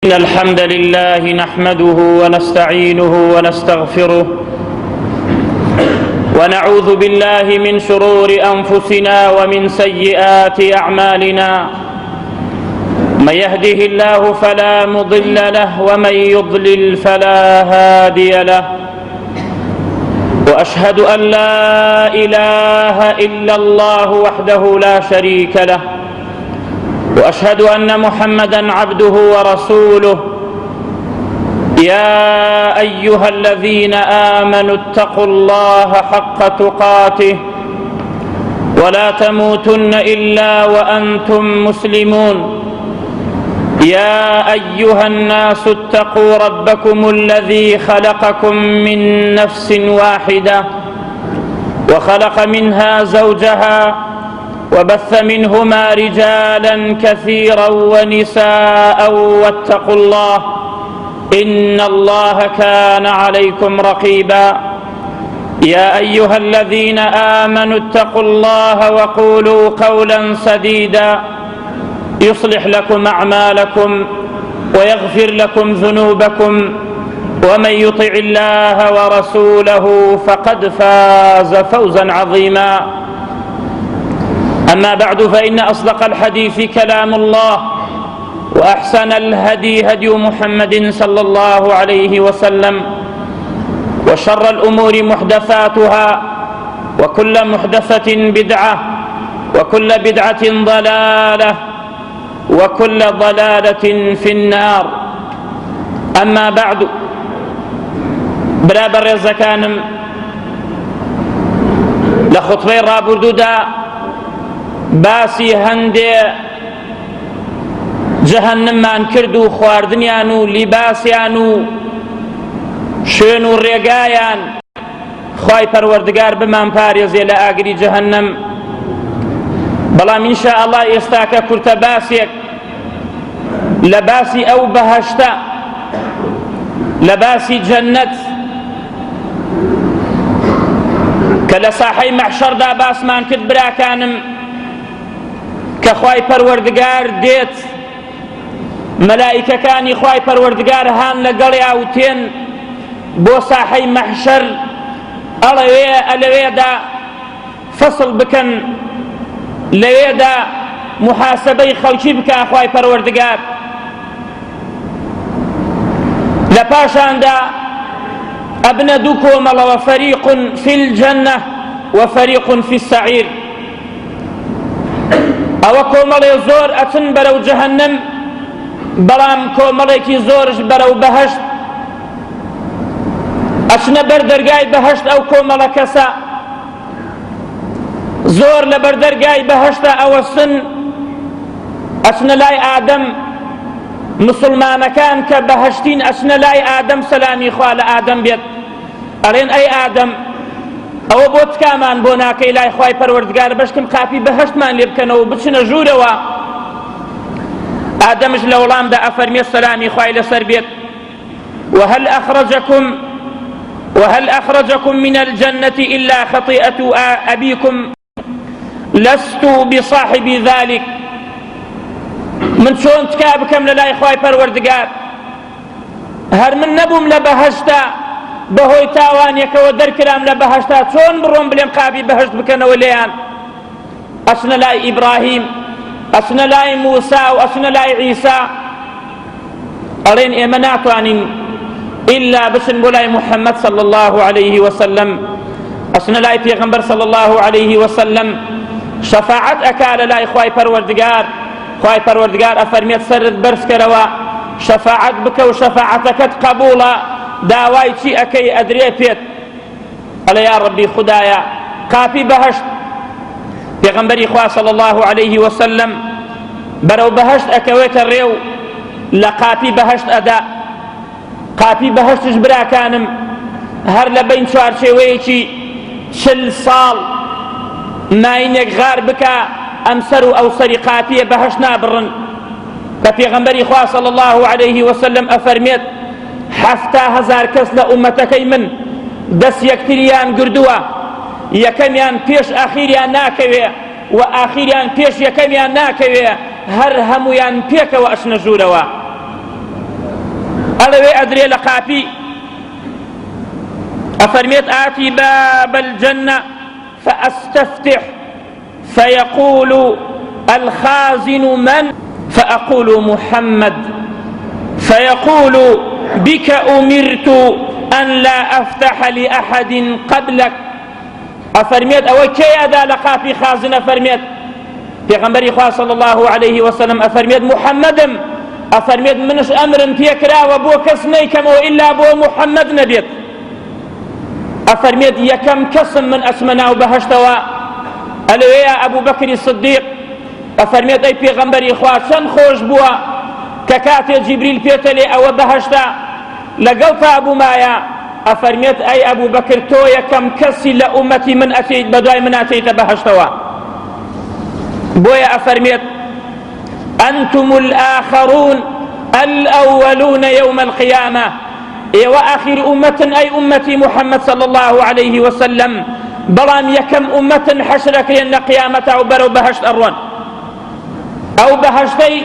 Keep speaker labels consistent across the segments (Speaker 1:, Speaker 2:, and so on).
Speaker 1: إن الحمد لله نحمده ونستعينه ونستغفره ونعوذ بالله من شرور أنفسنا ومن سيئات أعمالنا من يهده الله فلا مضل له ومن يضلل فلا هادي له وأشهد أن لا إله إلا الله وحده لا شريك له واشهد ان محمدا عبده ورسوله يا ايها الذين امنوا اتقوا الله حق تقاته ولا تموتن الا وانتم مسلمون يا ايها الناس اتقوا ربكم الذي خلقكم من نفس واحده وخلق منها زوجها وبث منهما رجالا كثيرا ونساء واتقوا الله ان الله كان عليكم رقيبا يا ايها الذين امنوا اتقوا الله وقولوا قولا سديدا يصلح لكم اعمالكم ويغفر لكم ذنوبكم ومن يطع الله ورسوله فقد فاز فوزا عظيما أما بعد فإن أصدق الحديث كلام الله وأحسن الهدي هدي محمد صلى الله عليه وسلم وشر الأمور محدثاتها وكل محدثة بدعة وكل بدعة ضلالة وكل ضلالة في النار أما بعد برا بەڕێزەکانم لە خوتبەی ڕابردوودا باسی هەندێ جەهەنممان کرد و خواردنیان و لیباسیان و شوێن و ڕێگایان خوای پەروەردگار بمان پارێزێ لە ئاگری جەهەنەم بەڵام ئینشاءاللە ئێستاکە کورتە باسێک لە باسی ئەو بەهەشتە لە باسی جەنەت کە لە ساحەی مەحشەردا باسمان کرد براکانم کە خوای پەروەردگار دێت مەلائیکەکانی خوای پەروەردگار هان لەگەڵیا و تێن بۆ ساحەی مەحشەر ئەڵەوێ ئەلەوێدا فەسڵ بکەن لەوێدا محاسبەی خەڵکی بکا خوای پەروەردگار لە پاشاندا ئەبنە دوو کۆمەڵەوە فەریق فی الجنە و فەریق فی السعیر ئەوە کۆمەڵێ زۆر ئەچن بەرەو جەهەنەم بەڵام کۆمەڵێکی زۆرش بەرەو بەهەشت ئەچنە بەر دەرگای بەهەشت ئەو کۆمەڵە کەسە زۆر لە بەر دەرگای بەهەشتە ئەوەستن ئەچنە لای ئادەم مسلمانەکان کە بەهەشتین ئەچنە لای ئادەم سەلامی خوا لە ئادەم بێت ئەڵێن ئەی ئادەم ئەوە بۆ تکامان بۆ ناکەی لای خوای پەروەردگار بەشکم قاپی بەهەشتمان لێ بکەنەوە بچنە ژوورەوە ئادەمش لە وەڵامدا ئەفەرمێ سەلامی خوای لەسەر بێت وهل أخرجكم وهل أخرجكم من الجنة إلا خطيئة أبيكم لست بصاحب ذلك من چۆن تکا بکەم لە لای خوای پەروەردگار هەر من نەبووم لە بەهەشتا بەهۆی تاوانێکەوە دەرکرام لە بەهەشتا چۆن بڕۆم بلێم قابی بەهەشت بکەنەوە لێیان ئەچنە لای ئیبراهیم ئەچنە لای موسا و ئەچنە لای عیسا ئەڵێن ئێمە ناتوانین ئیلا بچن بۆ لای محەممەد صلی الله عليه وسلم ئەچنە لای پێغەمبەر صلی الله عليه وسلم شەفاعەت ئەکا لە لای خوای پەروەردگار خوای پەروەردگار ئەفەرمێت سەرت بەرز کەرەوە شەفاعەت بکە و شەفاعەتەکەت قەبوڵە داوای چی ئەکەی ئەدرێ پێت ئەڵێ یا ڕەبی خودایە قاپی بەهەشت پێغەمبەری خوا صلی الله علیه وسلم بەرەو بەهەشت ئەکەوێتە ڕێ و لە قاپی بەهەشت ئەدا قاپی بەهەشتش براکانم هەر لە بین چوارچێوەیەکی چل ساڵ ماینێک غار بکا ئەم سەر و ئەو سەری قاپیە بەهەشت نابڕن کە پێغەمبەری خوا صلی الله علیه وسلم ئەفەرمێت 70,000 کەس لە ئومەتەکەی من دەست یەکتریان گردووە یەکەمیان پێش ئاخیریان ناکەوێ و ئاخیریان پێش یەکەمیان ناکەوێ هەر هەمویان پێکەوە ئەچنە ژوورەوە. ئەڵەوێ ئەدرێ لە قاپی ئەفەرمێت ئاتی باب الجنة فأستفتح فيقول الخازن من فأقول محمد فيقول بك أمرت أن لا أفتح لأحد قبلك ئەفەرمێت ئەوە کێ ئەدا لە قاپی خازن ئەفەرمێت پێغەمبەری خوا صلی الله علیه وسلم ئەفەرمێت محەممەدم ئەفەرمێت منش ئەمرم پێکراوە بۆ کەس نەیکەمەوە ئیلا بۆ محەممەد نەبێت ئەفەرمێت یەکەم کەسم من ئەچمە ناو بەهەشتەوە ئەلەوەیە ئەبوو بەکری صدیق ئەفەرمێت ئەی پێغەمبەری خوا چەند خۆش بووە کە کاتێ جیبریل پێتەلێ ئەوە بەهەشتە لەگەڵ تا بوومایە ئەفەرمێت ئەی ئەبوو بەکر تۆ یەکەم کەسی لە ئومەتی من ئەچیت بەدوای من ئەچیتە بەهەشتەوە بۆیە ئەفەرمێت أنتم الآخرون الأولون يوم القيامة ئێوە ئاخیر ئومەتن ئەی ئومەتی محەممەد صلی الله علیه وسلم بەڵام یەکەم ئومەتن حەشرەکرێن لە قیامەتا و بەرەو بەهەشت ئەڕۆن ئەو بەهەشتەی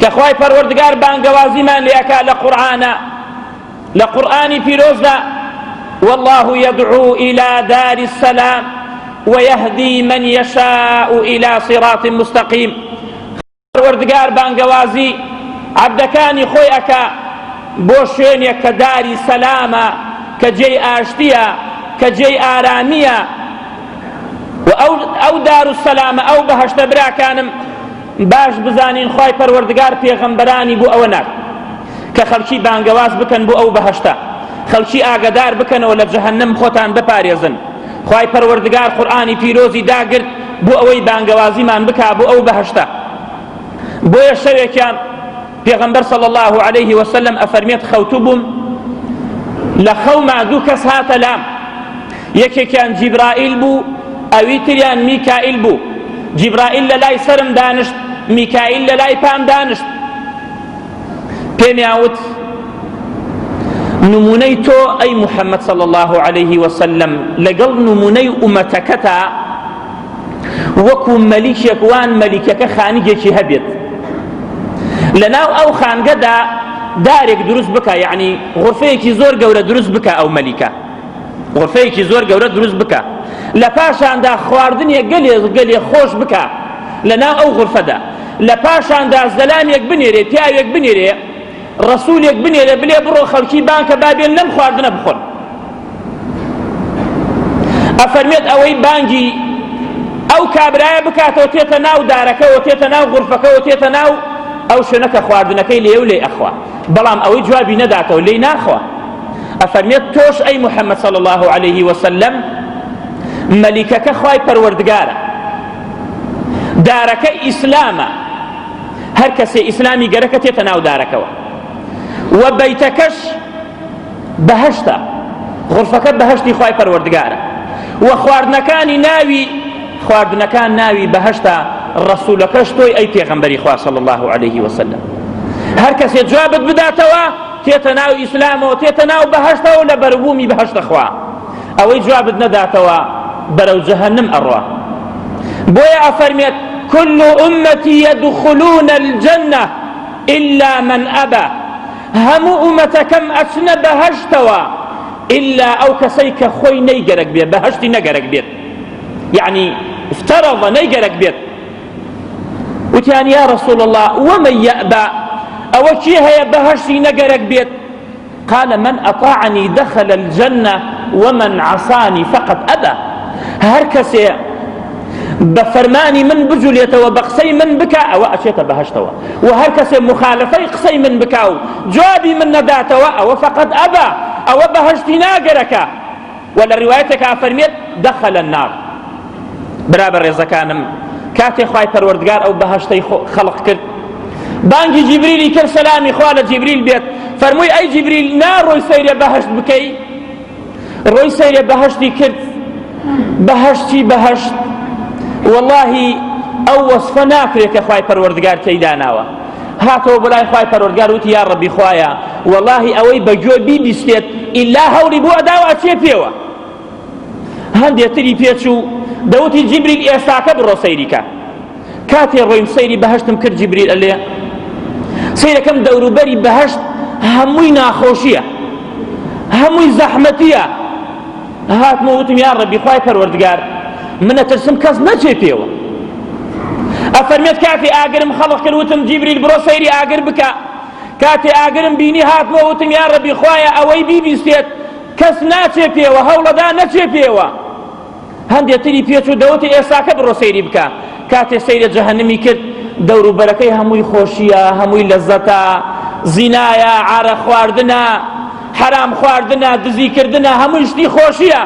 Speaker 1: کە خوای پەروەردگار بانگەوازیمان لێ ئەکا لە قورئانە لە قورئانی پیرۆزدا والله يدعو إلى دار السلام ويهدي من يشاء إلى صراط مستقيم پەروەردگار بانگەوازی عەبدەکانی خۆی ئەکا بۆ شوێنێک کە داری سەلامە کە جێی ئاشتیە کە جێی ئارامیە و ئەو ئەو دار و سەلامە ئەو بەهەشتە براکانم باش بزانین خوای پەروەردگار پێغەمبەرانی بۆ ئەوە نارد کە خەڵکی بانگەواز بکەن بۆ ئەو بەهەشتە خەڵکی ئاگدار بکەنەوە لە جەهەنەم خۆتان بپارێزن خوای پەروەردگار قورئانی پیرۆزی داگرت بۆ ئەوەی بانگەوازیمان بکا بۆ ئەو بەهەشتە بۆیە شەوێکیان پێغەمبەر صلی الله علیه وسلم ئەفەرمێت خەوتوو بووم لە خەوما دوو کەس هاتە لام یەکێکیان جیبرائیل بوو ئەوی تریان میکائیل بوو جیبرائیل لە لای سەرم دانیشت میکائیل لە لای پام دانیشت پێمیان وت نمونەی تۆ ئەی محەممەد صلی الله عليه وسلم لەگەڵ نمونەی ئومەتەکەتا وەکو مەلیکێک وان مەلیکەکە خانگێکی هەبێت لەناو ئەو خانگەدا دارێک دروست بکە یعنی غرفەیەکی زۆر گەورە دروست بکە ئەو مەلیکە غرفەیەکی زۆر گەورە دروست بکە لە پاشاندا خواردنێک گەلێ گەلێ خۆش بکە لەناو ئەو غرفەدا لە پاشاندا زەلامێک بنێرێ پیاوێک بنێرێ ڕەسوولێک بنێرێ بلێ بڕۆ خەڵکی بانکە با بێن لەم خواردنە بخۆن ئەفەرمێت ئەوەی بانگی ئەو کابرایە بکاتەوە تێتە ناو دارەکەەوە تێتە ناو غرفەکەەوە تێتە ناو ئەو شوێنە کە خواردنەکەی لێ و لێ ئەخوا بەڵام ئەوەی جوابی نەداتەوە لێی ناخوا ئەفەرمێت تۆش ئەی محەممەد صلی الله علیه وسلم مەلیکەکە خوای پەروەردگارە دارەکە ئیسلامە هەر کەسێ ئیسلامی گەرەکە تێتە ناو دارەکەوە و بەیتەکەش بەهەشتە غرفەکە بەهەشتی خوای پەروەردگارە و خواردنەکانی ناوی خواردنەکان ناوی بەهەشتە ڕەسولەکەش تۆی ئەی پێغەمبەری خوا صلی الله علیه وسلم هەر کەسێ جوابت بداتەوە تێتە ناو ئیسلامەوە تێتە ناو بەهەشتەوە لە بەربوومی بەهەشتە خوا ئەوەی جوابت نەداتەوە بەرەو جەهەنم ئەڕوا بۆیە ئەفەرمێت كل أمتي يدخلون الجنة إلا من أبى هەموو ئومەتەکەم ئەچنە بەهەشتەوە ئیلا ئەو کەسەی کە خۆی نەیگەرەک بێت بەهەشتی نەگەرەک بێت یعنی افترض نەیگەرەک بێت وتیان یا رسول الله ومن یأبا ئەوە کێ هەیە بەهەشتی نەگەرەک بێت قال من أطاعني دخل الجنة ومن عصاني فقد أبى هەر کەسێ بە فەرمانی من بجولێتەوە بە قسەی من بکا ئەوە ئەچێتە بەهەشتەوە و هەر کەسێ مخالفەی قسەی من بکا و جوابی من نەداتەوە ئەوە فقط ئەبا ئەوە بەهەشتی ناگەرەکە و لە ڕیوایەتێکا فەرمێت دەخل النار برا بەڕێزەکانم کاتێ خوای پەروەردگار ئەو بەهەشتەی خەڵق کرد بانگی جیبریلی کرد سەلامی خوا لە جیبریل بێت فەرمووی ئەی جیبریل ناڕۆی سەیرێ بەهەشت بکەی ڕۆی سەیرێ بەهەشتی کرد بەهەشتی بەهەشت واللهی ئەو وەصفە ناکرێت کە خوای پەروەردگار تێیدا ناوە هاتەوە بۆ لای خوای پەروەردگار وتی یا ڕەبی خوایە واللهی ئەوەی بە گوێ بیبیستێت ئیلا هەوڵی بۆ ئەدا و ئەچێ پێوە هەندێ تری پێچوو دەوتی جیبریل ئێستاکە بڕۆ سەیری کە کاتێ ڕۆیم سەیری بەهەشتم کرد جیبریل ئەلێ سەیرەکەم دەوروبەری بەهەشت هەمووی ناخۆشیە، هەمووی زەحمەتیە. هاتمەوە وتم یا ڕەبی خوای پەروەردگار من ئەترسم کەس نەچێ پێوە. ئەفەرمێت کاتی ئاگرم خەڵق کرد وتم جیبریل بڕۆ سەیری ئاگر بکە. کاتێ ئاگرم بینی هاتمەوە وتم یا ڕەبی خوایە ئەوەی بیبیستێت کەس ناچێ پێوە، هەوڵەدا نەچێ پێوە. هەندێ تری پێچوو دەوتی ئێستاکە بڕۆ سەیری بکە. کاتێ سەیرە جەهەنمی کرد دەوروبەرەکەی هەمووی خۆشییە، هەمووی لەزەتە، زینایە، عارەق خواردنە، حەرام خواردنە، دزیکردنە، هەمووی شتی خۆشییە.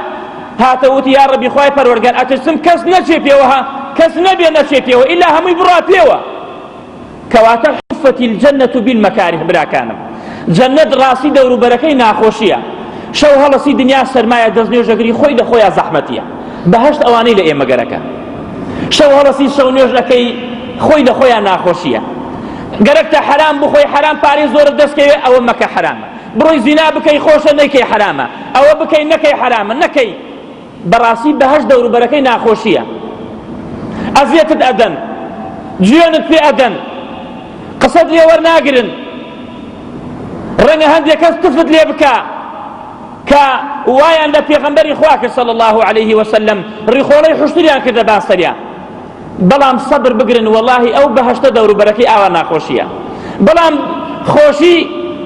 Speaker 1: هاتە وتی یا ڕەبی خوای پەروەردگار ئەترسم کەس نەچێ پێوە، کەس نەبێ نەچێ پێوە ئیلا هەمووی بڕا پێوە. کەواتە حفت الجنة بالمکاره براکانم جەنەت ڕاستی دەوروبەرەکەی ناخۆشیە شەو هەڵەسی دنیا سەرمایە دەست نوێژەگری خۆی لە خۆیا زەحمەتیە بەهەشت ئەوانەی لە ئێمە گەرەکە شەو هەڵەسی شەو نوێژەکەی خۆی لە خۆیان ناخۆشیە گەرەکتە حەرام بخۆی حەرام پارەی زۆرت دەستکەوێ ئەوە مەکە حەرامە بڕۆی زینا بکەی خۆشە نەیکەی حەرامە ئەوە بکەی نەکەی حەرامە نەکەی بەڕاستی بەهەشت دەوروبەرەکەی ناخۆشیە ئەزیەتت ئەدەن جوێنت پێ ئەدەن قسەت لێ وەرناگرن ڕەنگە هەندێک کەس تفت لێ بکا کە وایان لە پێغەمبەری خوا کرد صلی الله علیه وسلم ڕیخۆڵەی حوشتریان کردە باسەریا بەڵام سەبر بگرن وەڵاهی ئەو بەهەشتە دەوروبەرەکەی ئاوا ناخۆشیە بەڵام خۆشی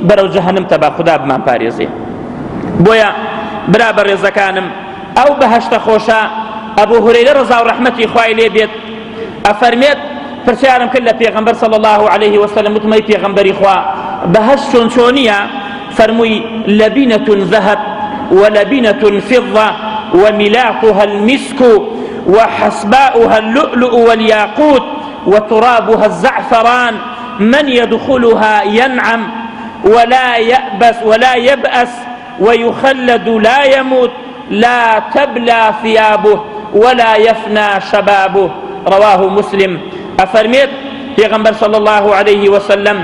Speaker 1: بەرەو جەهەنم تەبا خودا بمان پارێزێ بۆیە برا بەڕێزەکانم ئەو بەهەشتە خۆشە ئەبوو هورەیرە ڕەزا و ڕەحمەتی خوای لێ بێت ئەفەرمێت پرسیارم کرد لە پێغەمبەر صلی الله علیه وسلم وتم ئەی پێغەمبەری خوا بەهەشت چۆن چۆنیە فەرمووی لبنة ذهب ولبنة فضة وملاطها المسك وحسباؤها اللؤلؤ والياقوت وترابها الزعفران من يدخلها ينعم ولا يأبس ولا يبأس ويخلد لا يموت لا تبلى ثيابه ولا يفنى شبابه رواه مسلم ئەفەرمێت پێغەمبەر صلی الله عليه وسلم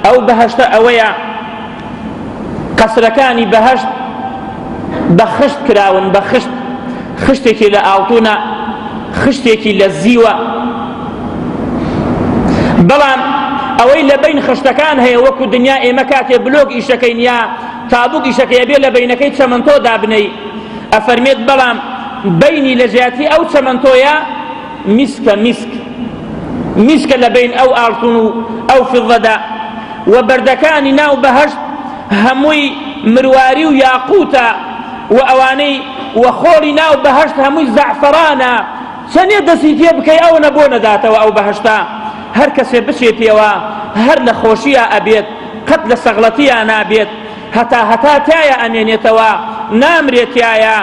Speaker 1: ئەو بەهەشتە ئەوەیە قەسرەکانی بەهەشت بە خشت کراون بە خشت خشتێکی لە ئاڵتونە خشتێکی لە زیوە بەڵام ئەوەی لە بین خشتەکان هەیە وەکو دنیا ئێمە کاتێ بلۆک ئیشەکەین یا تابوک ئیشەکەی ئەبێ لە بینەکەی چەمەنتۆ دابنێی ئەفەرمێت بەڵام بینی لە جیاتی ئەو چەمەنتۆیە میسکە میسک میسکە لە بین ئەو ئاڵتون و ئەو فضەدا و بەردەکانی ناو بەهەشت هەمووی مرواری و یاقوتە و ئەوانەی و خۆڵی ناو بەهەشت هەمووی زەعفەرانە چەنێ دەستی تێ بکەی ئەوەنە بۆ نەداتەوە ئەو بەهەشتە هەر کەسێ بچێ پێوە هەر لە خۆشییا ئەبێت قەت لە سەغڵەتیا نابێت هەتا هەتا تیایا ئەمێنێتەوە نامرێت تیایا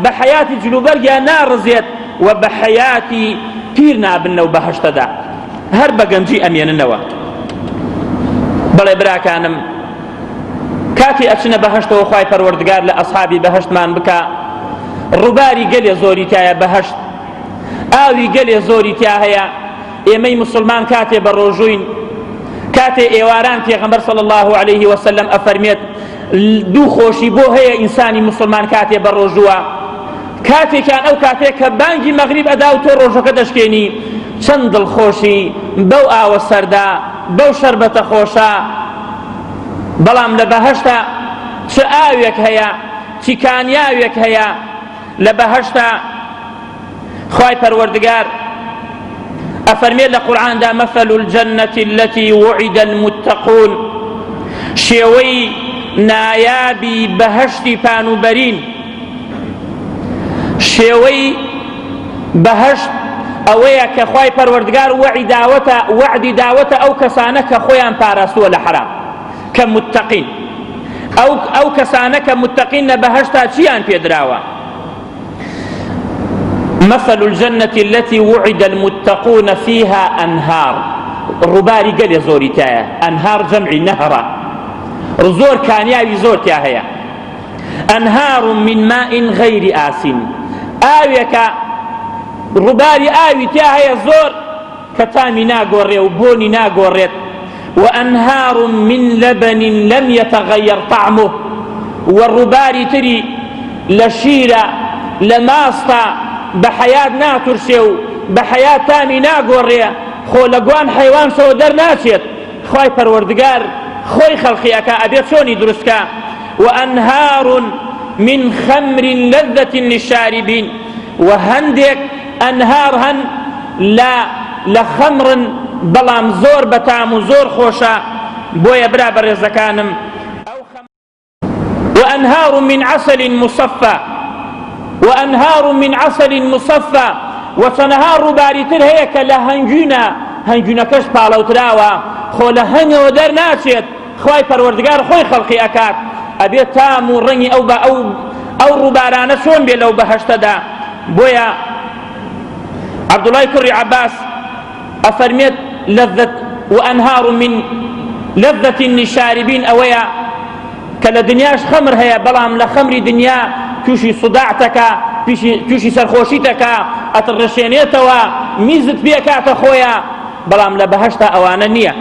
Speaker 1: بە حەیاتی جلوبەرگیا ناڕزێت و بە حەیاتی پیر نابن لەو بەهەشتەدا هەر بە گەنجی ئەمێننەوە بەڵێ براکانم کاتی ئەچنە بەهەشتەوە خوای پەروەردگار لە ئەسحابی بەهەشتمان بکا ڕووباری گەلێ زۆری تایە بەهەشت ئاوی گەلێ زۆری تیا هەیە ئێمەی مسلمان کاتێ بە ڕۆژووین کاتێ ئێواران پێغەمبەر صلی الله علیه وسلم ئەفەرمێت دوو خۆشی بۆ هەیە ئینسانی مسلمان کاتێ بە ڕۆژووە کاتێکیان ئەو کاتێک کە بانگی مەغریب ئەدا و تۆ ڕۆژەکە دەشکێنی چەند دڵخۆشی بەو ئاوە سەردا بەو شەربەتە خۆشە بەڵام لە بەهەشتا چ ئاوێک هەیە چی کانیاوێک هەیە لە بەهەشتا خوای پەروەردگار ئەفەرمێت لە قورئاندا مثل الجنة التي وعد المتقون شێوەی نایابی بەهەشتی پانوبەرین شێوەی بەهەشت ئەوەیە کە خوای پەروەردگار وەعی داوەتە وەعدی داوەتە ئەو کەسانە کە خۆیان پاراستووە لە حەرام کە متەقین ئەو ئەو کەسانە کە متەقین لە بەهەشتا چیان پێدراوە مثل الجنة التي وعد المتقون فيها أنهار ڕووباری گەلێ زۆری تایە ئەنهار جەمعی نەهرە زۆر کانیاوی زۆر تیا هەیە أنهار من ماء غير آسن ئاوێکە ڕووباری ئاوی تیا هەیە زۆر کە تامی ناگۆڕێ و بۆنی ناگۆڕێت وأنهار من لبن لم يتغير طعمه و ڕووباری تری لە شیرە لە ماستە بە حەیات ناترسێ و بە حەیات تامی ناگۆڕێ خۆ لە گوان حەیوانشەوە دەرناچێت خوای پەروەردگار. خۆی خەڵقی ئەکا ئەبێ چۆنی دروست کا وأنهار من خمر لذة للشاربین و هەندێک ئەنهار هەن لە لە خەمرن بەڵام زۆر بەتام و زۆر خۆشە بۆیە برا بەڕێزەکانم ئەو وأنهار من عسل مصفى وأنهار من عسل مصفى و چەنەها ڕووباری تر هەیە کە لە هەنگوینە هەنگوینەکەش پاڵەوتراوە خۆ لە هەنگەوە دەرناچێت خوای پەروەردگار خۆی خەڵقی ئەکات ئەبێت تام و ڕەنگی ئەو بە ئەو ئەو ڕووبارانە چۆن بێ لەو بەهەشتەدا بۆیە عەبدوڵای کوڕی عەباس ئەفەرمێت لذة وأنهار من لذة للشاربین ئەوەیە کە لە دنیاش خەمر هەیە بەڵام لە خەمری دنیا تووشی سوداعتەکە تووشی سەرخۆشیتەکە ئەتڕشێنێتەوە میزت پێکاتە خۆیە بەڵام لە بەهەشتا ئەوانە نییە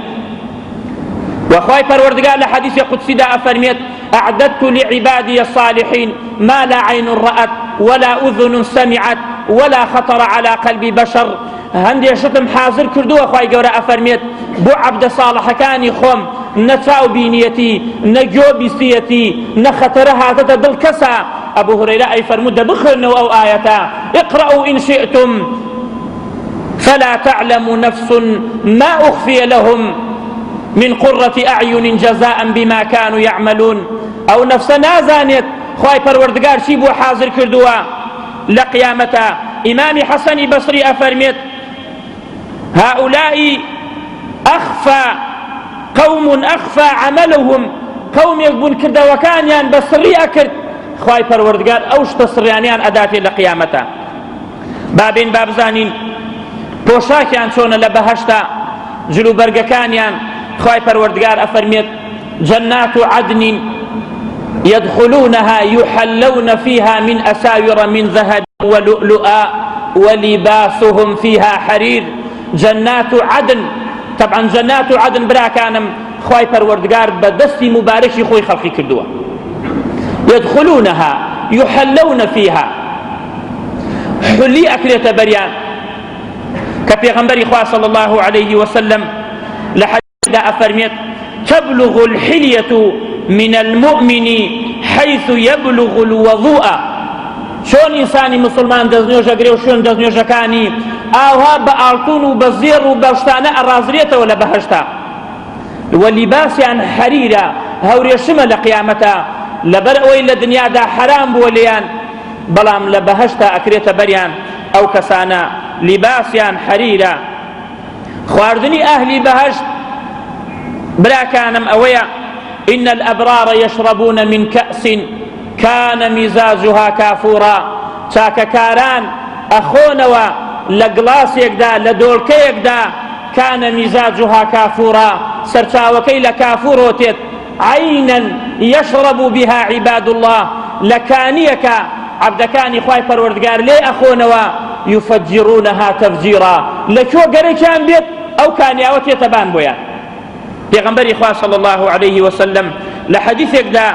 Speaker 1: وخوای پەروەردگار لە حەدیثی قودسیدا ئەفەرمێت أعددت لعبادي الصالحين ما لا عين رأت ولا أذن سمعت ولا خطر على قلب بشر هەندێ شتم حازر کردووە خوای گەورە ئەفەرمێت بۆ عەبدە ساڵحەکانی خۆم نە چاو بینیەتی نە گۆ بیستیەتی نە خەتەرە هاتەتە دڵ کەسا ئەبو هورەیرە ئەی فەرموو دە بخوێنەوە ئەو ئایەتە اقرأوا إن شئتم فلا تعلم نفس ما أخفي لهم من قرة أعين جزاء بما كانوا يعملون ئەو نەفسە نازانێت خوای پەروەردگار چی بۆ حازر کردووە لە قیامەتا ئیمامی حەسەنی بەسری ئەفەرمێت هؤلاء أخفى قوم أخفى عملهم قومێک بوون کردەوەکانیان بە سڕی ئەکرد خوای پەروەردگار ئەو شتە سڕیانیان ئەداتێ لە قیامەتا با بێین با بزانین پۆشاکیان چۆنە لە بەهەشتا جلوبەرگەکانیان خوای پەروەردگار ئەفەرمێت جنات عدن يدخلونها يحلون فيها من أساور من ذهب ولؤلؤا ولباسهم فيها حرير جنات عدن طبعا جنات عدن براكانم خواي پەروەردگار بە دەستی مبارەکی خۆی خەڵقی کردووە يدخلونها يحلون فيها حلی ئەکرێتە بەریان کە پێغەمبەری خوا صلی الله عليه وسلم لە حدیثدا ئەفەرمێت تبلغ الحلیة من المؤمن حيث يبلغ الوضوء چۆن ئینسانی مسلمان دەستنوێژەگرێ و شوێن دەستنوێژەکانی ئاوها بە ئاڵتون و بە زێڕ و بە شتانە ئەڕازرێتەوە لە بەهەشتا و لیباسیان حەریرە هەورێشمە لە قیامەتا لەبەر ئەوەی لە دنیادا حەرام بووە لێیان بەڵام لە بەهەشتا ئەکرێتە بەریان ئەو کەسانە لیباسیان حەریرە خواردنی ئەهلی بەهەشت براکانم ئەوەیە إن الأبرار يشربون من كأس كان مزاجها كافورا چاکەکاران ئەخۆنەوە لە گڵاسێکدا لە دۆڵکەیەکدا كان مزاجها كافورا سەرچاوەکەی لە کافورەوە تێت عینا یشرب بها عباد اللە لە کانیەکە عەبدەکانی خوای پەروەردگار لێی ئەخۆنەوە یفجرونها تفجیرا لە کوێ گەرەکیان بێت ئەو کانیاوە تێتە بان بۆیان پێغەمبەری خوا صلی الله علیه وسلم لە حەدیثێکدا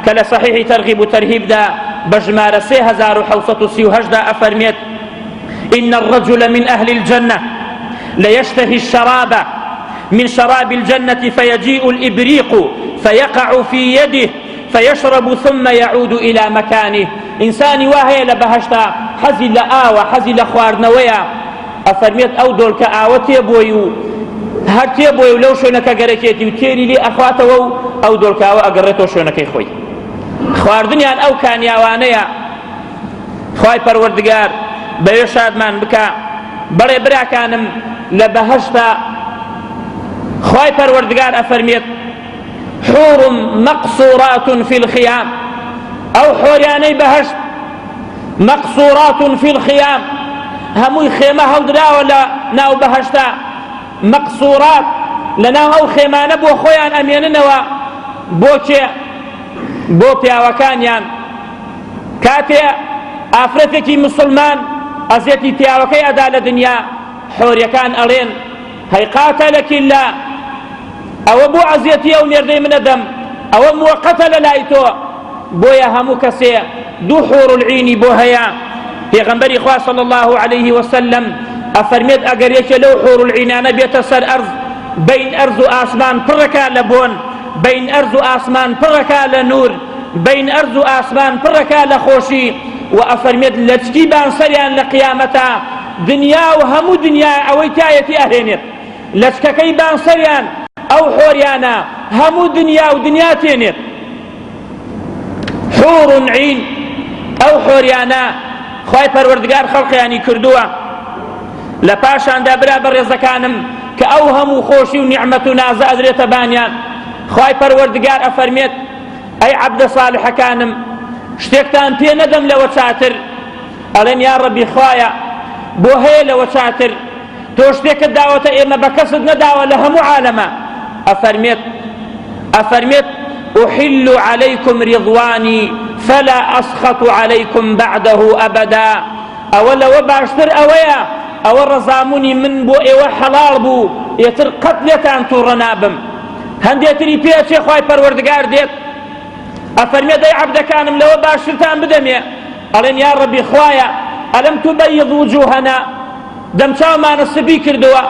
Speaker 1: کە لە صحیحی ترغیب و ترهیبدا بە ژمارە 3738 دا ئەفەرمێت إن الرجل من أهل الجنة ليشتهي الشراب من شراب الجنة فيجيء الإبريق فيقع في يده فيشرب ثم يعود إلى مكانه ئینسانی وا هەیە لە بەهەشتا حەزی لە ئاوە حەزی لە خواردنەوەیە ئەفەرمێت ئەو دۆلکە ئاوە تێبۆی و هەر تێبۆی و لەو شوێنەکە گەرەکێتی و تێری لێ ئەخواتەوە و ئەو دۆلکاوە ئەگەڕێتەوە شوێنەکەی خۆی خواردنیان ئەو کانیاوانەیە خوای پەروەردگار بەوێ شادمان بکا بەڵێ براکانم لە بەهەشتا خوای پەروەردگار ئەفەرمێت حور مقصورات فی الخیام ئەو حۆریانەی بەهەشت مقصورات فی الخیام هەمووی خێمە هەڵدراوە لە ناو بەهەشتا مقصورات لە ناو ئەو خێمانە بۆ خۆیان ئەمێننەوە بۆ کێ بۆ پیاوەکانیان کاتێ ئافرەتێکی مسوڵمان ئەزیەتی پیاوەکەی ئەدا لە دنیا حۆریەکان ئەڵێن هەی قاتەلەک اللە ئەوە بۆ ئەزیەتی ئەو مێردەی منە دەم ئەوە موەقەتە لە لای تۆ بۆیە هەموو کەسێ دوو حور العینی بۆ هەیە پێغەمبەری خوا صلی الله علیه وسلم ئەفەرمێت ئەگەر یەکێ لەو حور العینانە بێتە سەر ئەرز بین ئەرز و ئاسمان پڕەکە لە بۆن. بەین ئەرز و ئاسمان پڕەکا لە نور، بەین ئەرز و ئاسمان پڕەکا لە خۆشی، وە ئەفەرمێت لەچکی بان سەریان لە قیامەتا دنیا و هەموو دنیا ئەوەی تایەتی ئەهێنێت، لەچکەکەی بان سەریان ئەو حۆریانە هەموو دنیا و دنیا تێنێت. حور عین ئەو حۆریانە خوای پەروەردگار خەڵقیانی کردووە. لە پاشاندا برا بەڕێزەکانم کە ئەو هەموو خۆشی و نیعمەت و نازە ئەدرێتە بانیان، خوای پەروەردگار ئەفەرمێت ئەی عەبدە ساڵحەکانم شتێکتان پێ نەدەم لەوە چاتر؟ ئەڵێن یا ڕەبی خوایە بۆ هەیە لەوە چاتر؟ تۆ شتێکت داوەتە ئێمە بە کەست نەداوە لە هەموو عالەمە. ئەفەرمێت ئەفەرمێت أحل عليكم رضواني فلا أسخط عليكم بعده أبدا. ئەوە لەوە باشتر ئەوەیە ئەوە ڕەزامونی من بۆ ئێوە حەڵاڵ بوو ئێتر قەت لێتان تووڕە نابم. هەندێ تری پێ ئەچێ خوای پەروەردگار دێت ئەفەرمێ دەی عەبدەکانم لەوە باشترتان بدەمێ. ئەڵێن یا ڕەبی خوایە ئەلم تبیض وجوهنا، دەمچاومانە سپی کردووە،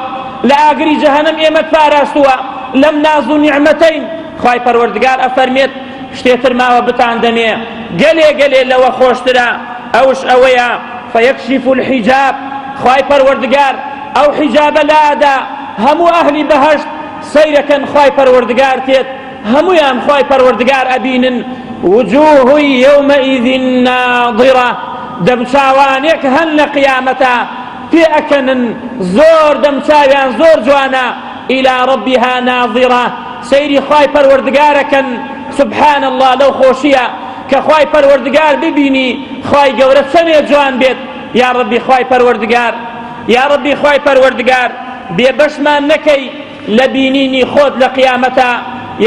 Speaker 1: لە ئاگری جەهەنەم ئێمەت پاراستووە، لەم ناز و نیعمەتەین. خوای پەروەردگار ئەفەرمێت شتێ تر ماوە بتاندەمێ گەلێ گەلێ لەوە خۆشترە، ئەوش ئەوەیە فیکشف الحجاب، خوای پەروەردگار ئەو حیجابە لادا، هەموو ئەهلی بەهەشت سەیرەکەن خوای پەروەردگار تێت، هەموویان خوای پەروەردگار ئەبینن. وجوه یومئذ ناظرە، دەمچاوانێک هەن لە قیامەتا پێ ئەکەنن، زۆر دەمچاویان زۆر جوانە، الی ربها ناظرە، سەیری خوای پەروەردگارەکەن. سبحان اللە لەو خۆشیە کە خوای پەروەردگار ببینی، خوای گەورە چەنێ جوان بێت. یا ربی خوای پەروەردگار، یا ربی خوای پەروەردگار بێبەشمان نەکەی لە بینینی خۆت لە قیامەتا،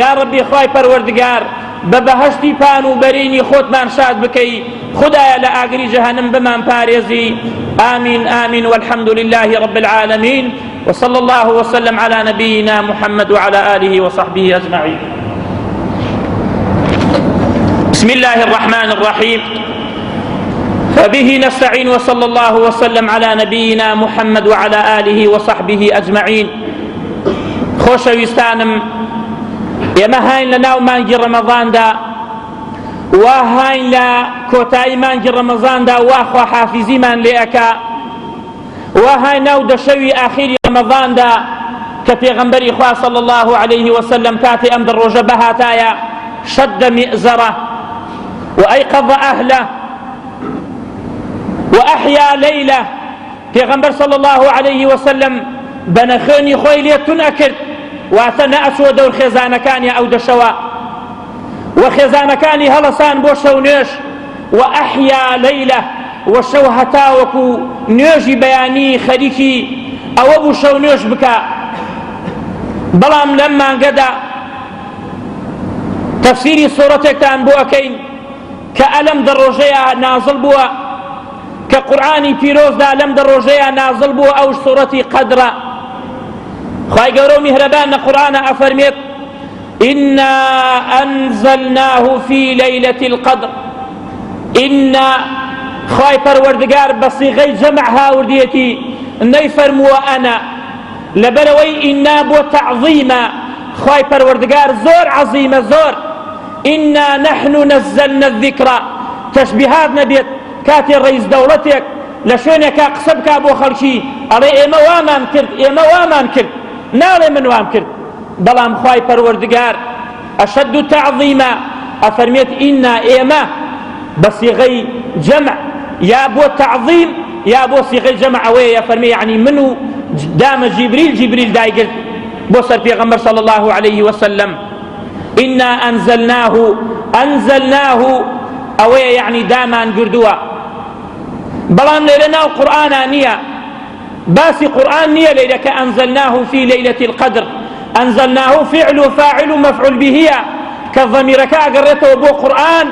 Speaker 1: یاڕەبی خوای پەروەردگار بە بەهەشتی پان و بەرینی خۆتمان شاد بکەی، خودایە لە ئاگری جەهەنم بمان پارێزی، آمین آمین والحمد لله رب العالمین وصلى الله وسلم على نبينا محمد وعلى آله وصحبه أجمعين. بسم الله الرحمن الرحيم. فبه نستعين وصلى الله وسلم على نبينا محمد وعلى آله وصحبه أجمعين. خۆشەویستانم ئێمە هاین لە ناو مانگی ڕەمەضاندا وا هاین لە کۆتایی مانگی ڕەمەزاندا وا خواحافیزیمان لێ ئەکا وا های ناو دەشەوی ئاخیری ڕەمەضاندا کە پێغەمبەری خوا صلی الله علیه وسلم کاتێ ئەم دە ڕۆژە بهاتایە شد مئزرە وأيقظ أهله وأحيا ليله. پێغەمبەر صلی اللە علیه وسلم بەنە خوێنی خۆی لێ تون ئەکرد، واتە نەئەچووە دەور خێزانەکانی ئەو دەشەوە و خێزانەکانی هەڵەسان بۆ شەو نوێژ و ئەحیا لەیلە و شەو هەتاوەکو نوێژی بەیانی خەریکی ئەوە بوو شەو نوێژ بکا. بەڵام لەم مانگەدا تەفسیری سوڕەتێکتان بۆ ئەکەین کە ئەلەم دە ڕۆژەیە نازڵ بووە، کە قورئانی پیرۆزدا لەم دە ڕۆژەیە نازڵ بووە، ئەوش سوڕەتی قەدرە. خوای گەورە و میهرەبان لە قورئانا ئەفەرمێت إنا أنزلناه في ليلة القدر. إنا خوای پەروەردگار بە صیغەی جەمع هاوردیەتی، نەیفەرمووە ئەنا، لەبەرئەوەی ئینا بۆ تەعظیمە، خوای پەروەردگار زۆر عەزیمە زۆر. إنا نحن نزلنا الذکر، تەشبیهات نەبێت کاتێ ڕەئیس دەوڵەتێک لە شوێنێکا قسە بکا بۆ خەڵکی ئەڵێ ئێمە وامان کرد ئێمە وامان کرد، ناڵێ من وام کرد. بەڵام خوای پەروەردگار ئەشەد تەعظیما ئەفەرمێت ئینا ئێمە بە سیغەی جەمع یا بۆ تەعظیم یا بۆ سیغەی جەمع ئەوەیە یەفەرمێ یعنی من و دامە جیبریل، جیبریل دایگرت بۆ سەر پێغەمبەر صلی الله علیه وسلم. إنا أنزلناه، أنزلناه ئەوەیە یعنی دامان گردووە. بەڵام لێرە ناو قورئانا نییە، باسی قورئان نییە لێرە کە أنزلناه في ليلة القدر. أنزلناه فعل وفاعل ومفعول به کە ضەمیرەکە ئەگەڕێتەوە بۆ قورئان.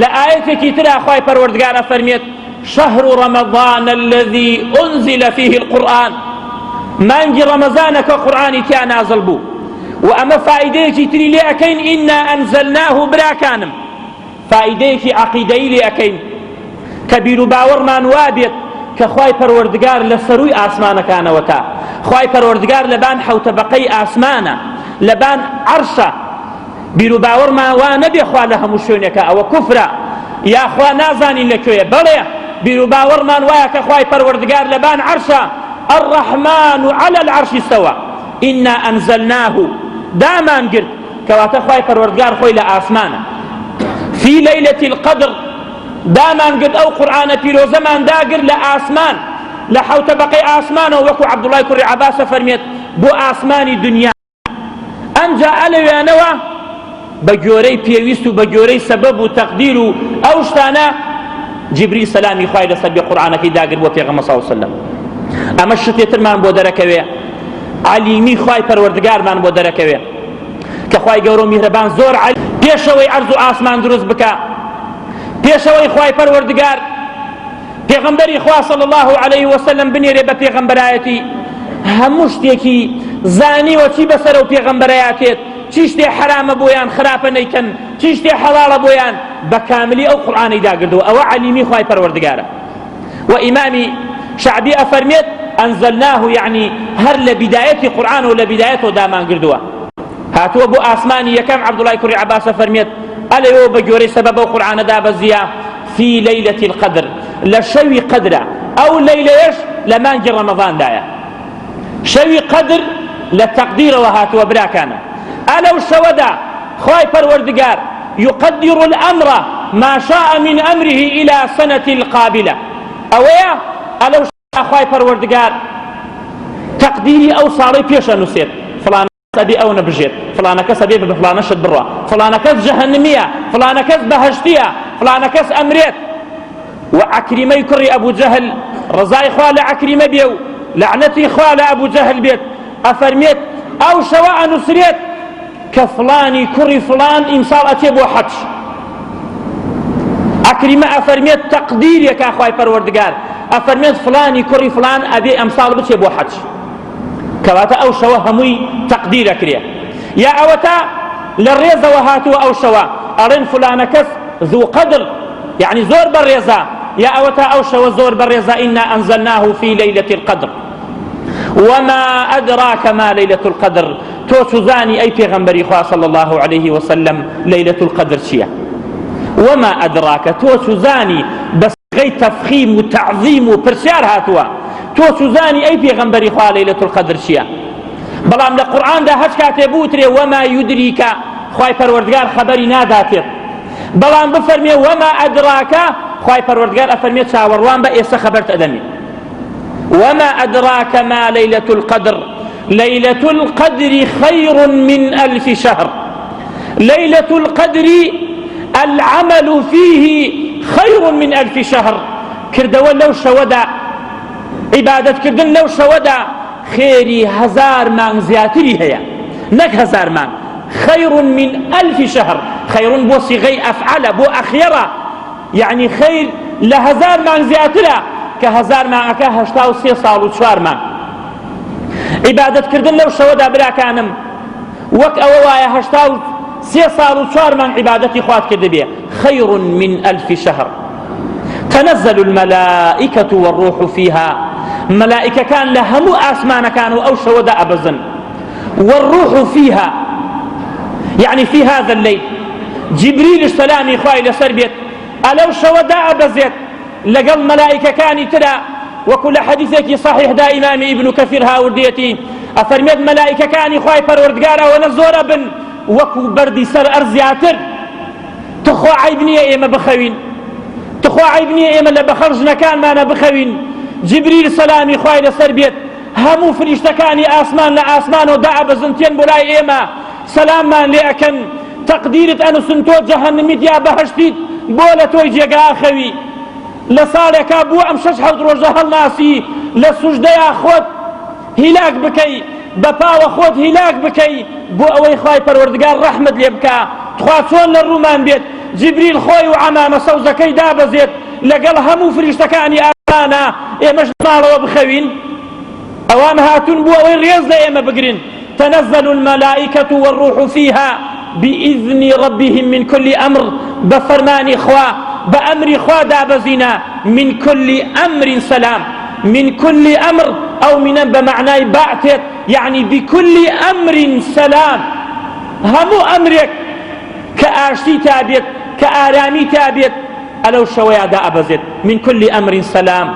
Speaker 1: لە ئایەتێکی ترا خوای پەروەردگار ئەفەرمێت شهر رمضان الذي أنزل فيه القرآن، مانگی ڕەمەزانە کە قورئانی تیا نازڵ بوو. و ئەمە فائیدەیەکی تری لێ ئەکەین ئینا ئەنزلناه براکانم، فائیدەیەکی عەقیدەیی لێ ئەکەین کە بیر و باوەڕمان وابێت کە خوای پەروەردگار لە سەرووی ئاسمانەکانەوە تا خوای پەروەردگار لەبان حەوتەبەقەی ئاسمانە، لەبان عەرشە. بیروباوەڕمان وا نەبێ خوا لە هەموو شوێنێکە ئەوە کوفرە یا خوا نازانین لە کوێیە بەڵێ بیروباوەڕمان وایە کە خوای پەروەردگار لەبان عەرشە الرحمن على العرش استوى إنا أنزلناه دامان گرت کەواتە خوای پەروەردگار خۆی لە ئاسمانە فی لەیلەتی القدر دامان گرت ئەو قورئانە پیرۆزەمان داگرت لە ئاسمان لە حەوتە بەقەی ئاسمانەوە وەکو عەبدوڵای کوڕی عەباسە فەرمێت بۆ ئاسمانی دنیا ئەنجا ئەلەوێنەوە بە گۆرەی پێویست و بە گۆرەی سەبەب و تەقدیر و ئەو شتانە جبریل سەلامی خوای لەسەر بێ قورئانەکەی داگر بۆ پێغەمبەر صلی الله علیه وسلم ئەمە شتێ ترمان بۆ دەرەکەوێ عەلیمی خوای پەروەردگارمان بۆ دەرەکەوێ کە خوای گەورە و میهرەبان زۆر عەلی پێشەوەی ئەرز و ئاسمان دروست بکە پێشەوەی خوای پەروەردگار پێغەمبەری خوا صلی الله علیه وسلم بنێرێ بە پێغەمبەرایەتی هەموو شتێکی زانیوە چی بەسەر و پێغەمبەرایەتێت چی شتێ حرامە بۆیان خراپە نەیکەن چی شتێ حەڵاڵە بۆیان بە کاملی ئەو قورئانەی داگردووە ئەوە عەلیمی خوای پەروەردگارە و ئیمامی شەعبی ئەفەرمێت ئەنزلناه یعنی هەر لە بیدایەتی قورئان و لە بیدایەتەوە دامان گردووە هاتووە بۆ ئاسمانی یەکەم عەبدوڵای کوڕی عەباس ئەفەرمێت ئەلەوە بە گۆرەی سەبەب ئەو قورئانە دابەزیە فی لەیلەتی القدر لە شەوی قەدرە ئەو لەیلەیەش لە مانگی ڕەمەضاندایە شەوی قەدر لە تەقدیرەوە هاتووە براکانم ئەلەو شەوەدا خوای پەروەردگار يقدر الأمر ما شاء من أمره إلى سنة القابلة ئەوەیە ئەلەو خوای پەروەردگار تەقدیری ئەو ساڵەی پێش ئەنووسێت فڵان ئەبێ ئەونە بژێت فڵانە کەس ئەبێ بە فڵانە شت بڕوا فڵانە کەس جەهەنمیە فڵانە کەس بەهەشتیە فڵانە کەس ئەمرێت و عەکریمەی کوڕی ئەبوو جەهل ڕەزای خوا لە عەکریمە بێ و لەعنەتی خوا لە ئەبوو جەهل بێت ئەفەرمێت ئەو شەوە ئەنووسرێت کە فڵانی کوڕی فڵان ئیمساڵ ئەچێ بۆ حەج عەکریمە ئەفەرمێت تەقدیرێکا خوای پەروەردگار ئەفەرمێت فڵانی کوڕی فڵان ئەبێ ئەمساڵ بچێ بۆ حەج کەواتە ئەو شەوە هەمووی تەقدیر ئەکرێ یا ئەوەتا لە ڕێزەوە هاتووە ئەو شەوە ئەڵێن فلانە کەس ذو قدر یعنی زۆر بەڕێزە یا ئەوەتا ئەو شەوە زۆر بەڕێزە ئینا ئەنزلناه فی لەیلەتی القدر وما أدراك ما ليلة القدر تۆ چزانی ئەی پێغەمبەری خوا صلی الله عليه وسلم ليلة القدر چییە وما أدراك تۆ چزانی بە غەی تەفخیم و تەعظیم و پرسیار هاتووە تۆ چوزانی ئەی پێغەمبەری خوا لەیلەت القدر چییە بەڵام لە قورئاندا هەچ کاتێ بوترێ وەما یودریکە خوای پەروەردگار خەبەری ناداتێت بەڵام بفەرمێ وەما ئەدراکە خوای پەروەردگار ئەفەرمێ چاوەڕوان بە ئێستا خەبەرت ئەدەمێ وما أدراك ما ليلة القدر ليلة القدر خير من ألف شهر ليلة القدر العمل فيه خير من ألف شهر کردەوە لەو شەوەدا عیبادەتکردن لەو شەوەدا خێری هەزار مانگ زیاتری هەیە نەک هەزار مانگ خير من ألف شهر خير بۆ صیغەی ئەفعلە بۆ ئەخیرە یعنی خیر لە هەزار مانگ زیاترە کە هەزار مانگەکە 83 ساڵ و چوار مانگ عیبادەتکردن لەو شەوەدا براکانم وەک ئەوە وایە 83 ساڵ و چوار مانگ عیبادەتی خوات کردبێ خير من ألف شهر تنزل الملائكة والروح فيها ملائكەکان لە هەموو ئاسمانەکان و ئەو شەوەدا ئەبەزن والروح فيها يعني في هذا الليل جبريل سەلامی خوای لەسەر بێت ئەلەو شەوەدا ئەبەزێت لەگەڵ مەلائیکەکانی ترا وەکو لە حەدیثێکی صحیحدا ئیمامی ئیبن کەثیر هاوردیەتی ئەفەرمێت مەلائیکەکانی خوای پەروەردگار ئەوەنە زۆر ئەبن وەکو بەردی سەر ئەرز زیاتر تخوا عەیب نییە ئێمە بخەوین تخوا عەیب نییە ئێمە لە بەخەڵ ژنەکانمانە بخەوین جبریل سەلامی خوای لەسەر بێت هەموو فریشتەکانی ئاسمان لە ئاسمانەوە دائەبەزن تێن بۆ لای ئێمە سەلاممان لێ ئەکەن تەقدیرت ئەنووسن تۆ جەهەنمیت یا بەهەشتیت بۆ لە تۆی جێگا ئەخەوی لە ساڵێکا بوو ئەم شەش حەوت ڕۆژە هەڵناسی لە سوژدەیا خۆت هیلاک بکەی بە پاوە خۆت هیلاک بکەی بۆ ئەوەی خوای پەروەردگار ڕەحمت لێ بکا تخوا چۆن لە ڕوومان بێت جبریل خۆی و عەمامە سەوزەکەی دابەزێت لەگەڵ هەموو فریشتەکانی ئاسمانە ئێمەش ماڵەوە بخەوین ئەوان هاتوون بۆ ئەوەی ڕێز لە ئێمە بگرن تنزل الملائكة والروح فيها بإذن ربهم من كل أمر بفرمان خوا بأمر خوا دابزنا من كل أمر سلام من كل أمر أو من بمعنى بعتت يعني بكل أمر سلام همو أمرك. کە ئاشتی تا بێت، کە ئارامی تا بێت، ئەلەو شەوەیا دائەبەزێت، من کل امر سلام،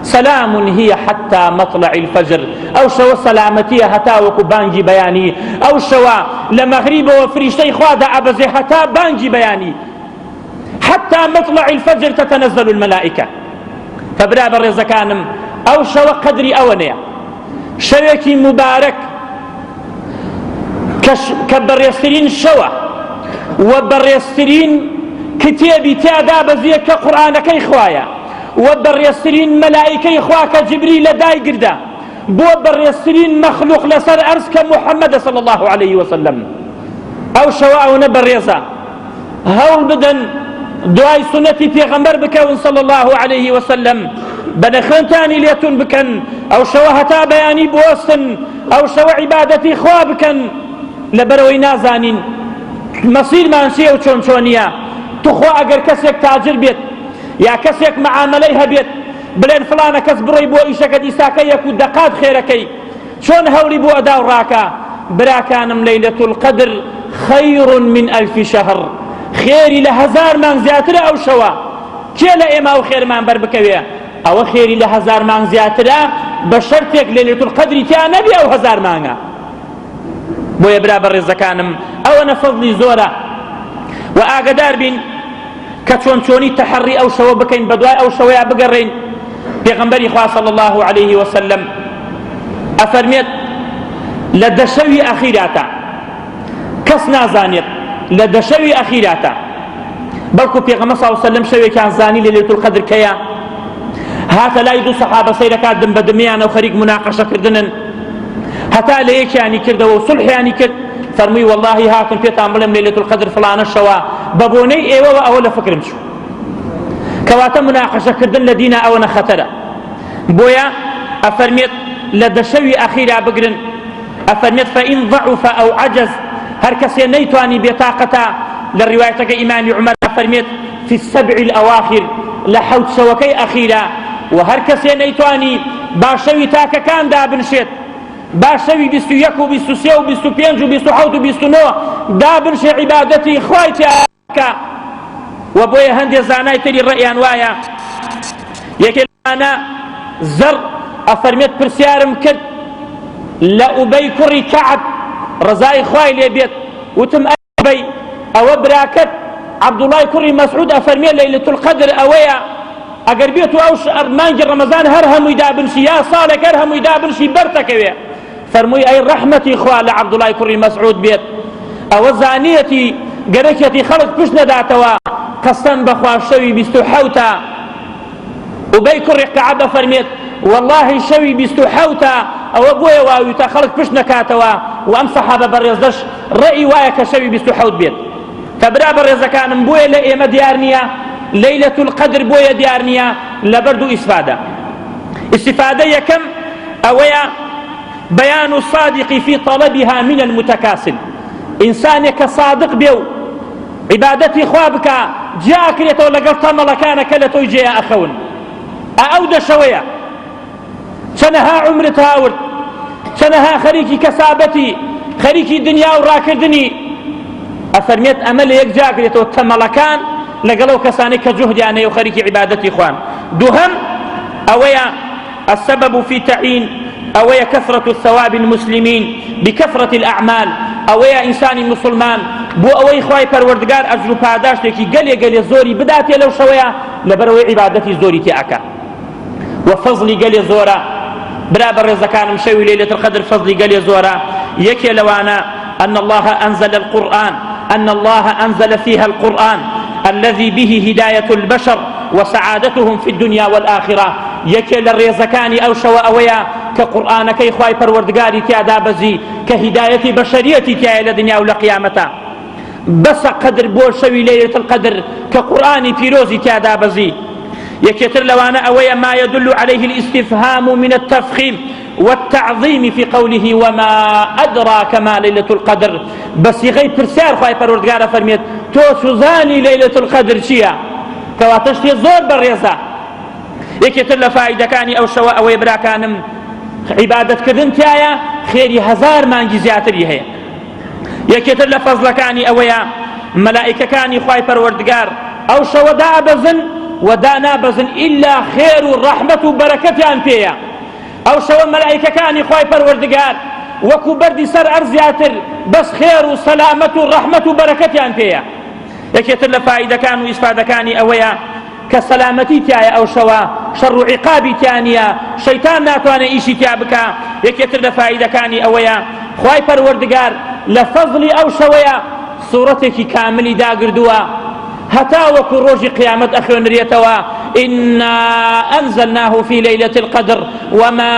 Speaker 1: سلام هی حتی مطلع الفجر، ئەو شەوە سەلامەتیە هەتا وەکو بانگی بەیانی، ئەو شەوە لە مەغریبەوە فریشتەی خوا دائەبەزێ هەتا بانگی بەیانی، حتی مطلع الفجر تتنزل الملائکە. کە برا بەڕێزەکانم ئەو شەوە قەدری ئەوەنەیە، شەوێکی موبارەک کە بەڕێزترین شەوە و بەڕێزترین کتێبی تیادا بەزیە کە قورئانەکەی خوایە و بەڕێزترین مەلائیکەی خوا کە جبریلە دایگردە بۆ بەڕێزترین مەخلوق لەسەر ئەرز کە محەممەدە صلی الله علیه وسلم. ئەو شەوە ئەوەنە بەڕێزە، هەوڵ بدەن دوای سونەتی پێغەمبەر بکەون صلی الله علیه وسلم، بەنەخوێنتانی لێتون بکەن، ئەو شەوە هەتا بەیانی بوەستن، ئەو شەوە عیبادەتی خوا بکەن، لەبەرئەوەی نازانین مەسیرمان چییە و چۆن چۆنیە. توخوا ئەگەر کەسێک تاجر بێت یا کەسێک معامەلەی هەبێت، بڵێن فڵانە کەس بڕۆی بۆ ئیشەکەت ئیساکە یەک و دەقات خێرەکەی، چۆن هەوڵی بۆ ئەدا و ڕاکا. براکانم لەیلەت القدر خیر من الف شهر، خێری لە هەزار مانگ زیاترە ئەو شەوە. کێ لە ئێمە ئەو خێرمان بەر بکەوێ؟ ئەوە خێری لە هەزار مانگ زیاترە بە شەرتێک لەیلەت القدری تیا نەبێ ئەو هەزار مانگە. بۆیە برا بەڕێزەکانم ئەوەنە فەزڵی زۆرە و ئاگەدار بین کە چۆن چۆنی تەحەڕی ئەو شەوە بکەین، بەدوای ئەو شەوەیا بگەڕێین. پێغەمبەری خوا صلی الله علیه وسلم ئەفەرمێت لە دەشەوی ئەخیراتا کەس نازانێت لە دەشەوی ئەخیراتا، بەڵکو پێغەمبەر صلی الله علیه وسلم شەوێکیان زانی لە لەیلەت القدر کەیە، هاتە لای دوو سەحابە سەیرەکات دم بە دمیانە و خەریک مناقەشەکردنن، هەتا لە یەکیانی کردەوە و سوڵحیانی کرد، فەرمووی وەڵاهی هاتم پێتان بڵێم لەیلەت القدر فڵانە شەوە، بە بۆنەی ئێوەوە ئەوە لە فکرم چوو. کەواتە مناقەشەکردن لە دینا ئەوەنە خەتەرە. بۆیە ئەفەرمێت لە دەشەوی ئەخیرا بگرن، ئەفەرمێت فإن ضعف أو عجز، هەر کەسێ نەیتوانی بێتاقەتە، لە ڕیوایەتەکە ئیمامی عومەر ئەفەرمێت فی السبع الأواخر، لە حەوت شەوەکەی ئەخیرا، و هەر کەسێ نەیتوانی با شەوی تاکەکان دابنشێت، با شەوی 21 و 23 و 25 و 27 و 29 دابنشێ عیبادەتی خوای تیا بکا. و بۆیە هەندێ زانای تری ڕەئیان وایە، یەکێ لەوانە زەڕ ئەفەرمێت پرسیارم کرد لە ئوبەی کوڕی کەعب ڕەزای خوای لێ بێت، وتم ئەی ئوبەی ئەوە براکەت عەبدوڵای کوڕی مەسعود ئەفەرمێ لەیلەت القەدر ئەوەیە ئەگەر بێت و ئەو مانگی ڕەمەزان هەر هەمووی دابنشی یا ساڵێک هەر هەمووی دابنشی بەرتەکەوێ. فەرمووی ئەی ڕەحمەتی خوا لە عەبدوڵای کوڕی مەسعود بێت، ئەوە زانیەتی گەرەکیەتی خەڵک پشت نەداتەوە، قەسەم بەخوا شەوی 27ە. ئوبەی کوڕی کەعب ئەفەرمێت وەڵاهی شەوی 27ە، ئەوە بۆیە واویتە خەڵک پشت نەکاتەوە، و ئەم سەحابە بەڕێزەش ڕەئی وایە کە شەوی 27 بێت. کە برا بەڕێزەکانم بۆیە لە ئێمە دیار نییە لەیلەت القدر، بۆیە دیار نییە لەبەر دوو ئیسفادە. ئیستیفادە یەکەم ئەوەیە بەیان الصادق فی طلبها من المتکاسل، ئینسانێک کە صادق بێ و عیبادەتی خوا بکا جیا ئەکرێتەوە لەگەڵ تەمەڵەکانە کە لە تۆی جێیا ئەخەون. ئا ئەو دەشەوەیە چەنەها عومرت هاورد، چەنەها خەریکی کەسابەتی، خەریکی دنیا و ڕاکردنی، ئەفەرمێت ئەمە لە یەک جاکرێتەوە تەمەڵەکان لەگەڵ ئەو کەسانەی کە جوهدیان هەیە و خەریکی عیبادەتی خوان. دووهەم ئەوەیە السبب في تعیین، ئەوەیە کثرة الثواب المسلمین بکثرة الأعمال، ئەوەیە ئینسانی مسلمان بۆ ئەوەی خوای پەروەردگار ئەجر و پاداشتێکی گەلێ گەلێ زۆری بداتێ لەو شەوەیە لەبەرئەوەی عیبادەتی زۆری تێ ئەکا و فەزڵی گەلێ زۆرە. برا بەڕێزەکانم شەوی لەیلەت القدر فەزڵی گەلێ زۆرە. یەکێ لەوانە أن الله أنزل القرآن، أن الله أنزل فيها القرآن الذي به هداية البشر وسعادتهم في الدنيا والآخرة. یەکێ لە ڕێزەکانی ئەو شەوە ئەوەیە کە قورئانەکەی خوای پەروەردگاری تیا دابەزی کە هیدایەتی بەشەریەتی تیایە لە دنیا و لە قیامەتە. بەسە قەدر بۆ شەوی لەیلەت القدر کە قورئانی پیرۆزی تیا دابەزی. یەکێتر لەوانە ئەوەیە ما يدل عليه الاستفهام من التفخيم والتعظيم في قوله وما أدراك ما ليلة القدر، بە سیغەی پرسیار خوای پەروەردگار ئەفەرمێت تۆ چوزانی لەیلەت القدر چییە؟ کەواتە شتێ زۆر بەڕێزە. یەکێتر لە فائیدەکانی ئەو شەوە ئەوەیە براکانم عیبادەتکردن تیایە خێری هەزار مانگی زیاتری هەیە. یەکێتر لە فەزڵەکانی ئەوەیە. مەلائیکەکانی خوای پەروەردگار ئەو شەوە دائەبەزن و دانابەزن ئیلا خێر و ڕەحمەت و بەرەکەتیان پێیە. ئەو شەوە مەلائیکەکانی خوای پەروەردگار وەکو بەردی سەر ئەرز زیاتر بەس خێر و سەلامەت و ڕەحمەت و بەرەکەتیان پێیە. یەکێتر لە فائیدەکان و ئیسفادەکانی ئەوەیە کە سەلامەتی تایە ئەو شەوە شەڕ و عیقابی تیا نییە شەیتان ناتوانێت ئیشی تیا بکا. یەکێتر لە فائیدەکانی ئەوەیە خوای پەروەردگار لە فەزڵی ئەو شەوەیە سوڕەتێکی کاملی داگردووە هەتا وەکو ڕۆژی قیامەت ئەخوێنرێتەوە إنا أنزلناه في ليلة القدر وما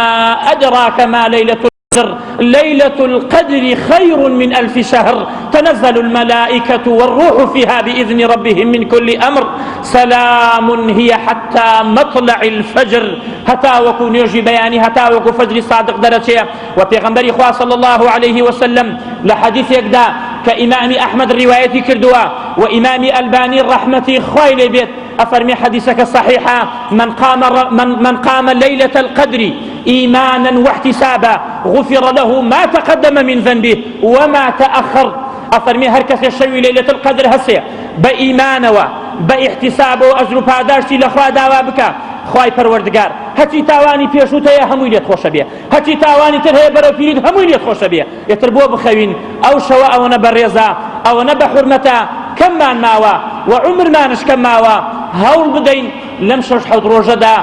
Speaker 1: أدراك ما ليلة القدر ليلة القدر خير من ألف شهر تنزل الملائكة والروح فيها بإذن ربهم من كل أمر سلام هي حتى مطلع الفجر هەتا وەکو نوێژی بەیانی هەتا وەکو فەجری صادق دەرەچێ و پێغەمبەری خوا صلی الله علیه وسلم لە حەدیثێکدا کە ئیمامی ئەحمەد ڕیوایەتی کردووە و ئیمامی ئەلبانی ڕەحمەتی خوای لێ بێت ئەفەرمی حەدیثەکە صحیحە من قام من, من قام ليلة القدر إيمانا واحتسابا غفر له ما تقدم من ذنبه وما تأخر. ئەفەرمی هەر کەسێ شەوی لەیلەت القدر هەسێ بە ئیمانەوە بە ئیحتیسابەوە ئەجر و پاداشتی لە خوا داوا بکە خوای پەروەردگار هەچی تاوانی پێشووت هەیە هەمووی لێت خۆشە بێ هەچی تاوانی تر هەیە بەرەو پیریت هەمووی لێت خۆشە بێ. ئیتر بۆ بخەوین ئەو شەوە ئەوەنە بەڕێزە ئەوەنە بە حورمەتە کەممان ماوە و عومرمانش کەم ماوە هەوڵ بدەین لەم شەش حەوت ڕۆژەدا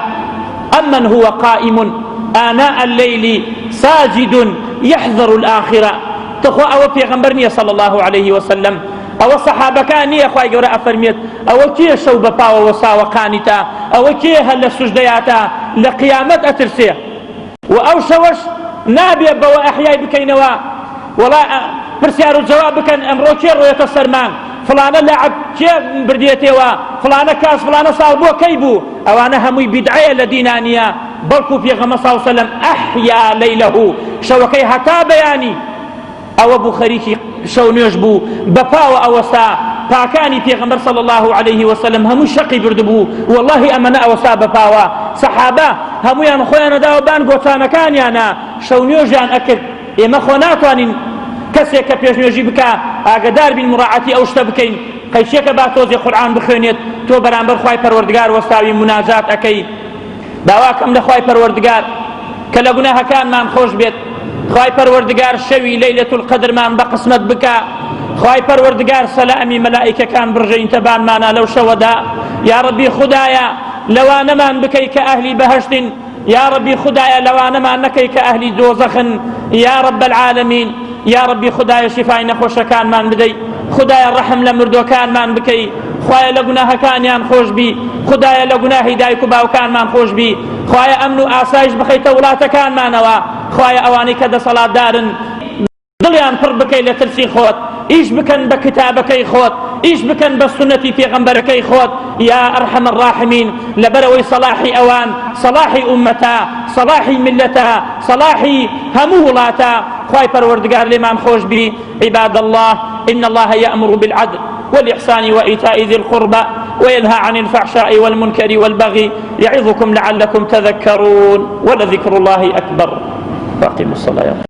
Speaker 1: ئەمن هو قائم آناء الليل ساجد يحذر الآخرة. تخوا ئەوە پێغەمبەر نییە صلی الله عليه وسلم ئەوە سەحابەکان نییە خوای گەورە ئەفەرمێت ئەوە کێ شەو بە پاوە وەساوە قانیتە ئەوە کێ هەر لە سوجدەیاتە لە قیامەت ئەترسێ و ئەو شەوەش نابێ بەوە ئەحیای بکەینەوە وەڵا پرسیار و جواب بکەن ئەمڕۆ کێ ڕۆیەتە سەرمان فڵانە لەعب کێ بردێتەوە فڵانە کاس فڵانە ساڵ بۆ کەی بوو ئەوانە هەمووی بیدعەیە لە دینا نییە بەڵکو پێغەمبەر صلی الله علیه وسلم ئەحیا لەیلە شەوەکەی هەتا بەیانی ئەوە بوو خەریکی شەو نوێژ بوو بە پاوە ئەوەسا پاکانی پێغەمبەر صلی الله علیه وسلم هەموو شەقی بردبوو واللهی ئەمەنە ئەوەسا بە پاوە سەحابە هەمویان خۆیان داوە بان گۆچانەکانیانە شەو نوێژیان ئەکرد. ئێمە خۆ ناتوانین کەسێک کە پێشنوێژی بکا ئاگدار بین مراعاتی ئەو شتە بکەین قەیچێکە با تۆزێ قورئان بخوێنێت تۆ بەرامبەر خوای پەروەردگار وەستاوی موناجات ئەکەی. داواکەم لە خوای پەروەردگار کە لە گوناهەکانمان خۆش بێت خوای پەروەردگار شەوی لەیلەت القەدرمان بە قسمەت بکا خوای پەروەردگار سەلامی مەلائیکەکان بڕژێنتە بانمانە لەو شەوەدا. یا ربی خودایە لەوانەمان بکەی کە ئەهلی بەهەشتین یا ربی خودایە لەوانەمان نەکەی کە ئەهلی دۆزەخن یا رب العالمین. یا ربی خودایە شیفای نەخۆشەکانمان بدەی خدایە ڕەحم لە مردوەکانمان بکەی خوایە لە گوناهەکانیان خۆش بی خدایە لە گوناهی دایک و باوکانمان خۆش بی خوایە ئەمن و ئاسایش بخەیتە وڵاتەکانمانەوە خوایە ئەوانەی کە دەسەڵاتدارن دڵیان پڕ بکەی لە ترسی خۆت ئیش بکەن بە کتابەکەی خۆت ئیش بکەن بە سوننەتی پێغەمبەرەکەی خۆت یا ئەرحەم الراحمین. لەبەرەوەی سەلاحی ئەوان سەلاحی ئوممەتە سەلاحی میللەتە سەلاحی هەموو وڵاتە خوای پەروەردگار لێمان خۆش بی. عباد الله إن الله يأمر بالعدل والإحسان وإيتاء ذي القربى وينهى عن الفحشاء والمنكر والبغي يعظكم لعلكم تذكرون ولذكر الله أكبر. وأقيموا الصلاة.